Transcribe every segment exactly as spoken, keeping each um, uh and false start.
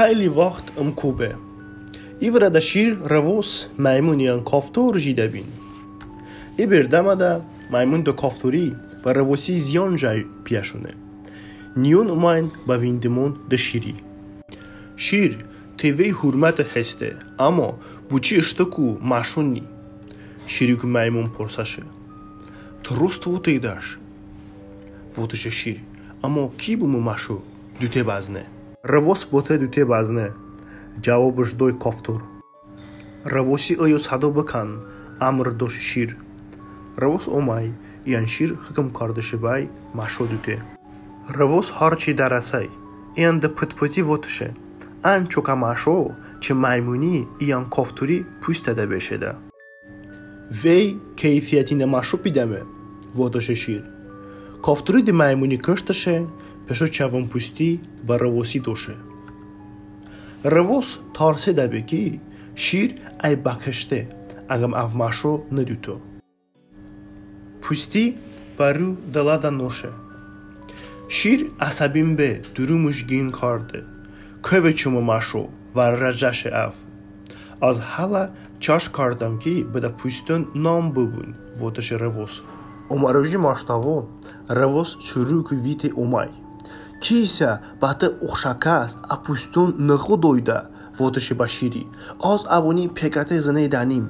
Xəyli vaxt ım ko be. İ vırədə şir, rıvos, məymun iyən kaftor jidəbin. İ berdəmədə məymun de kaftori bə rıvosi ziyon jəy piyəşone. Niyon oməyn bə vindemon de şiri. Şir, tı vey hurməti heste, əmmo boçi ıştıku məşo ni? Şiriku məymun porsəşe. Tı rost votedəş, votışe şir, əmmo ki bo mı məşo dute bəzne? Rıvos bote dute bəzne, cəvobış doy kaftor. Rıvosi ıyo sədo bıkən, əmr doşe şir. Rıvos oməy, iyən şir hıkm kardışe bəy məşo dute. Rıvos harçi dərəsəy, iyən de pıtpıti votışe: ən çokə məşo çı məymuni iyən kaftori pustədə beşedə. Vey keyfiyətinə məşo pidəme, votışe şir. Kaftori de məymuni kıştışe, peşo çəvon pusti bə rıvosi doşe. Rıvos tarsedəbe ki, şir əy bəkışte, əqəm əv məşo nıduto. Pusti bə ru dılədə noşe. Şir əsəbin be, durumış qin karde. Kıve çımı məşo, vərrə cəşe əv. Az hələ çəş kardəm ki, bıdə puston nam bıbun, votışe rıvos. Omə ruji maştəvo rıvos çı ruku vite oməy. Kisə bə tı oxşə kəs ə puston nıxo doydə, votışe bə şiri. Az əvoni peqəte zınedənim.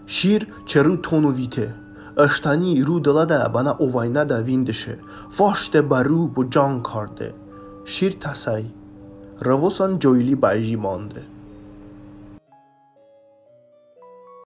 Şir çı ru tono vite. Iştəni ru dılədə bənə ovəynədə vindışe. Faşte bə ru bo cang karde. Şir təsəy. Rıvosən coyli bə ji mande.